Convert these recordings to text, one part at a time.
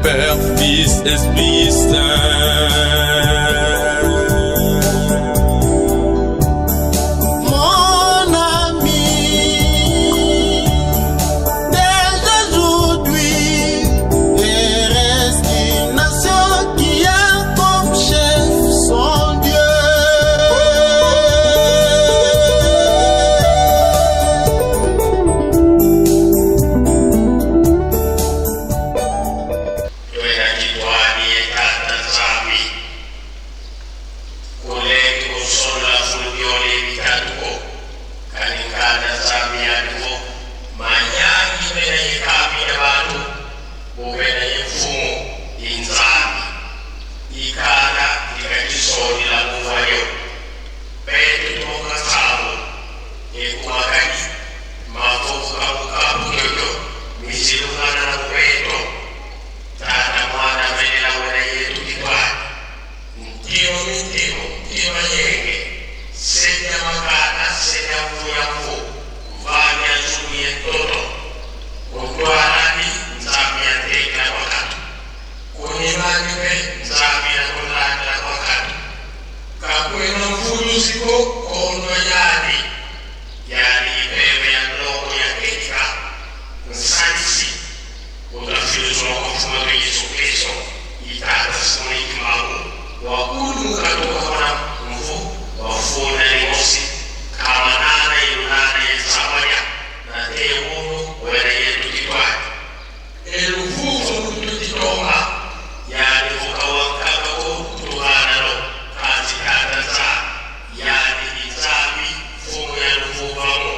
Père, Fils, Esprit Saint. Mon ami, dès aujourd'hui, et reste une nation qui a comme chef son Dieu. Twena kitwani ye Tata Nzambi, kuleki kusolola fulu byole bitatuko kalingana Nzambi yatuko manyangi bena yikapi na bantu bubena ye mfumu inzambi ikala likatisoni la kuvayo betu tumoka sabo ekumakani mafofukabukabu kyoto mizilungana na kubeto Tata mwana velela wena yetu kitwani mtimo mitimo mtima yenge senya makana senya mvu ya mvu mvanya nzumu ye ntoto kutwalani nzambi ya ntekela kwakatu kunyimani pe nzambi ya kulandela kwakatu kakwena mfuluziko kono yani yani ipeve ya nloko ya ketika nsalisi utafilizwa kwa mfumo wa Yesu Kristo itata simoni kimangu wakulu katoka kona mvu wafuna limosi kama nana ilunana yensabanya na tewunu wena yetu kitwani eluvuvu lututitonga yani vukawankakako kutuhanalo kazi tata nza yani inzambi mfumo ya luvuvamo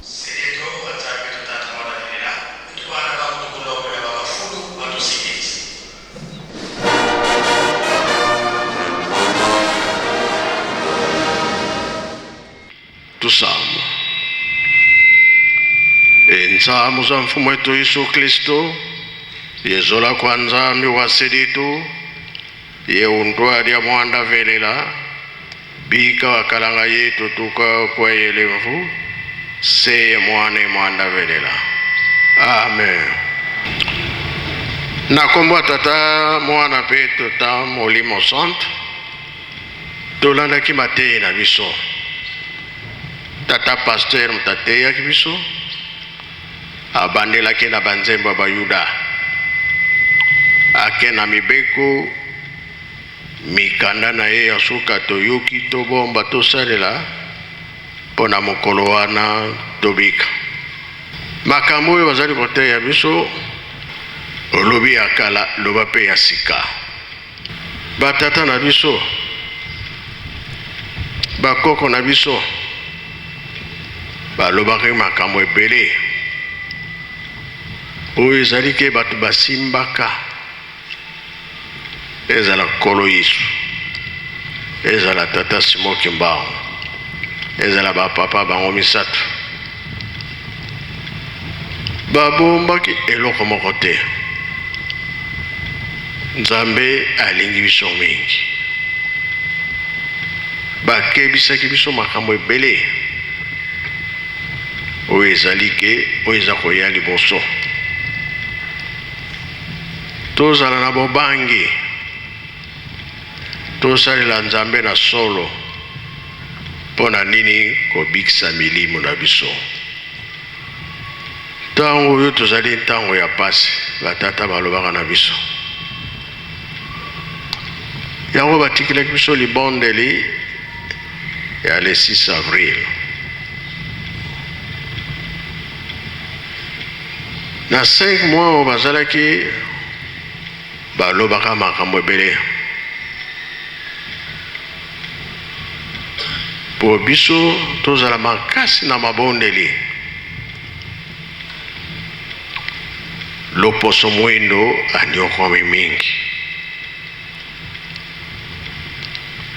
Sirito wazambi tutata mwana itwana bakutukulomela bakafulu batusikilize. Tusama entsamu za mfumo wetu Yesu Kristo yezola kwa nzambi wa seditu ye untwali ya mwanda velela bika wakalanga yetu tuka kwa yelemvu seye mwana mwanda velela. Amen. Na kombo tata mwana pe tata molimo santo tolandaki mateyi na biso. Tata pasteur moto ateyaki biso abandelaki na banzembo ya bayuda ake na mibeko mikanda na ye ya suka toyoki tobomba tosalela mpo na mokolo wana tobika. Makambo oyo bazali koteya biso olobi ya kala loba mpe ya sika. Batata na biso bakoko na biso balobaki makambo ebele oyo ezali ke bato basimbaka ezala nkolo Yesu, ezala tata Simon Kimbangu, ezala bapapa bango misato babombaki eloko moko te. Nzambe alingi biso mingi, bakebisaki biso makambo ebele oyo ezali ke oyo eza koya liboso. Tozala na bobangi, tosalela Nzambe na solo mpo na nini kobikisa milimo na biso. Ntango oyo tozali ntango ya pasi, batata balobaka na biso yango, batikelaki biso libondeli ya le 6 avril. Na 5 mois oyo bazalaki balobaka makambo ebele po biso tozala makasi na mabondeli. Loposo mwindo anyokwami mingi,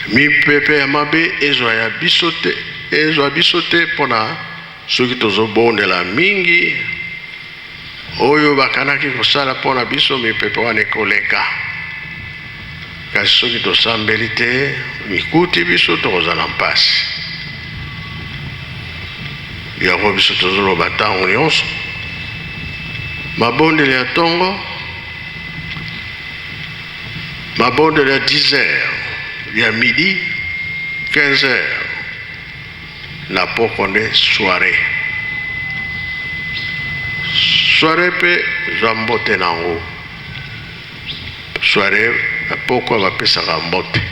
mipepe ya mabe ezwa ya biso te, ezwa biso te mpona soki tozobondela mingi oyo bakanaki kosala mpona biso mipepe wana ekoleka. Kasi soki tosambeli te mikuti biso tokozala mpasi. Yango biso tozoloba ntango nyonso mabondeli ya ntongo, Mabondeli ya 10 heures, ya midi, 15 heures, na poko nde soiree. Soiree mpe zwa mbote na yango. Soiree na pokwa bapesaka mbote.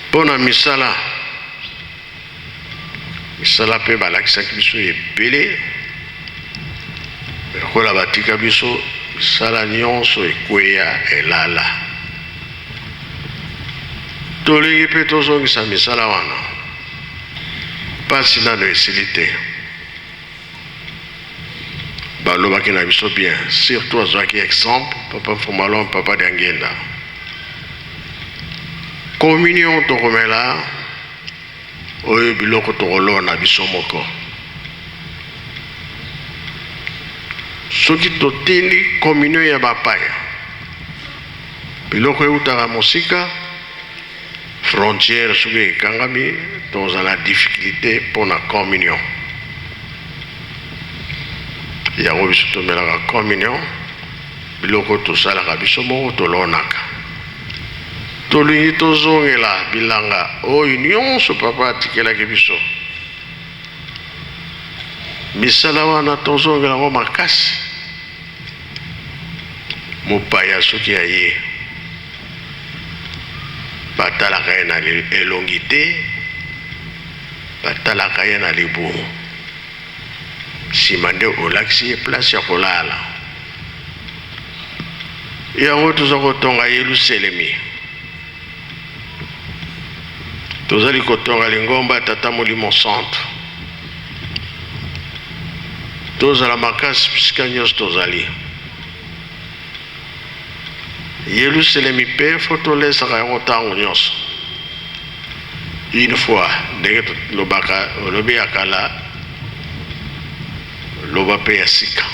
Mpo na misala, misala mpe balakisaki biso ebele. Lokola batika biso misala nyonso ekweya elala. Tolingi mpe tozongisa misala wana. Mpasi nano esili te. Balobaki na biso bien, surtout azwaki exemple papa Mfumalon, papa Diangienda. Communion tokomela oyo biloko tokolona biso moko. Soki totindi communion ya bapaya, biloko eutaka mosika, frontière soki ekangami, tozala difficulté mpona communion. Yango biso tomelaka communion, biloko tosalaka biso moko, tolonaka. Tolingi tozongela bilanga oyo nyonso papa atikelaki biso. Misala wana tozongela yango makasi. Mopaya soki aye, batalaka ye na elongi te, batalaka ye na libumu. Sima nde olakisi ye place ya kolala. Yango toza kotonga Yeluselemi. Tozali kotonga lingomba ya Tata Molimo Santu. Tozala makasi bisika nyonso tozali. Yelusalemi mpe fo tolesaka yango ntango nyonso. Une fois ndenge tolobaka, olobi ya kala, loba mpe ya sika.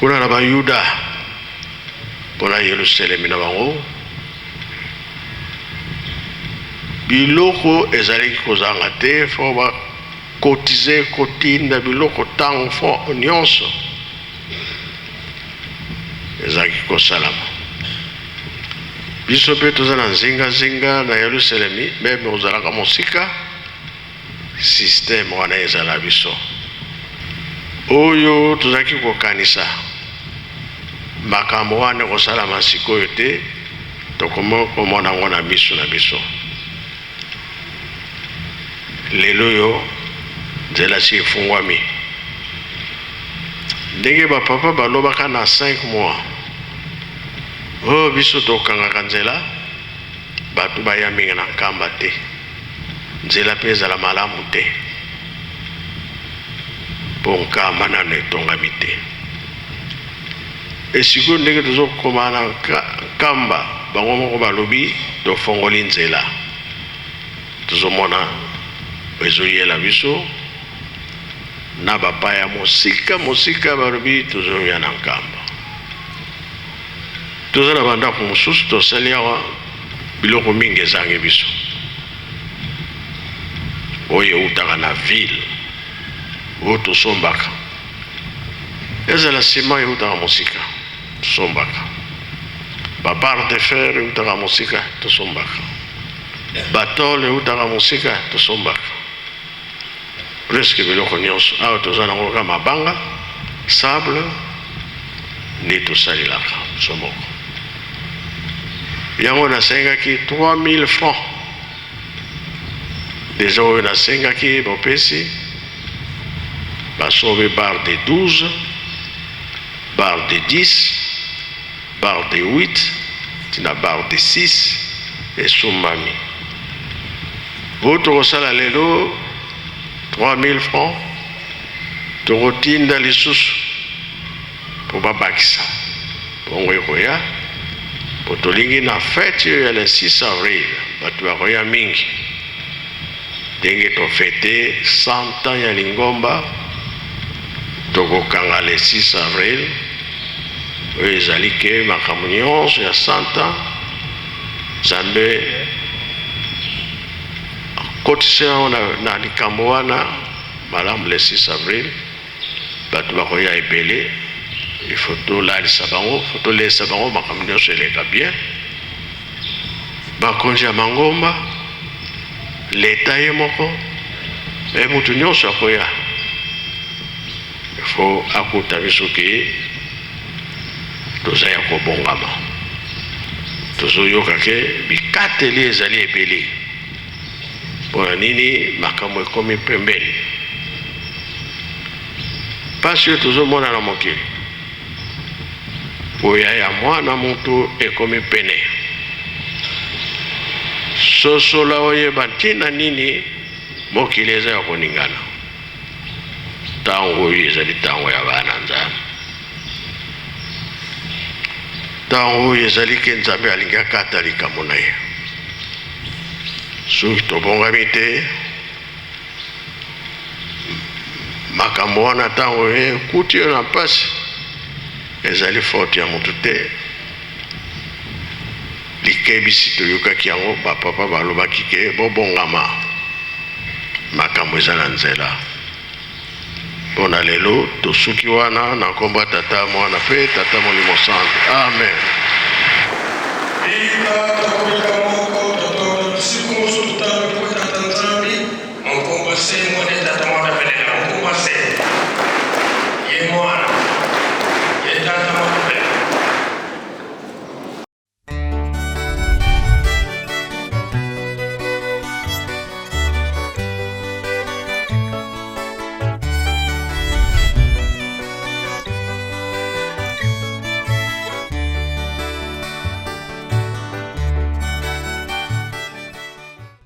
Kuna na Bayuda mpo na Yelusalemi na bango, biloko ezalaki kozanga te, fo ba cotiser, kotinda biloko ntango fo nyonso ezalaki kosalama. Biso mpe toza na nzingazinga na Yelusalemi, meme ozalaka mosika, système wana ezala biso. Oyo tozalaki kokanisa makambo wana ekosalama sikoyo te, tokomi komona yango na miso na biso. Lelo oyo nzela si efungwami. Ndenge ba papa balobaka na 5 mois, oh biso tokangaka nzela, bato baya mingi na Nkamba te, nzela pe ezala malamu te, po Nkamba nano etongami te. Et sikoyo ndenge tozokoma na Nkamba, bango moko balobi tofongoli nzela. Tozomona ezoyela biso na bapaya mosika mosika, balobi tozoya na Nkamba. Toza na bandako mosusu tosali awa, biloko mingi ezangi biso oyo eutaka na ville oyo tosombaka, ezala ciment eutaka mosika tosombaka, ba barre de fer eutaka mosika tosombaka, ba tôle eutaka mosika tosombaka, presque biloko nyonso awa toza nango kaka mabanga, sable nde tosalelaka biso moko. Yango nasengaki 3000 francs deja, oyo nasengaki bopesi, basombi barre de 12, barre de 10, barre de 8 tina barre de 6 esombami. Oyo tokosala lelo 3000 francs, tokotinda lisusu mpo babakisa bongo ekoya, mpo tolingi na fete oyo ya le 6 avril bato bakoya mingi. Ndenge tofete 100 ans ya lingomba, tokokanga le 6 avril oyo ezali ke makambo nyonso ya 100 ans Nzambe akotisi yango na likambo wana malamu. Le 6 avril bato bakoya ebele. Il faut tolalisa bango, faut tolesa bango, makambo nyonso eleka bien. Bakonzi ya mangomba, leta ye moko, e mutu nyonso akoya, il faut akuta biso ke toza ya kobongama. Tozoyoka ke bikateli ezali ebele. Mpo na nini makambo ekomi pembeni? Mpasi oyo tozomona na mokili, koya ya mwana mutu ekomi pene. Sosola oyeba ntina nini mokili eza ya koningana. Ntango oyo ezali ntango ya bana Nzambe. Ntango oyo ezali ke Nzambe alingi akata likambo na ye. Soki tobongami te, makambo wana ntango ekuti yo na mpasi, ezali faute ya motu te. Likebisi toyokaki yango, bapapa balobaki ke bobongama, makambo eza na nzela. Mpo na lelo tosuki wana na nkombo ya Tata, Mwana mpe Tata Molimo Santu. Amen. Bika tokoleka moko totondo siku mosusu totanga mpo Tata Nzambi monkombo se mone Tata Mwana mpe na monkombo se ye Mwana.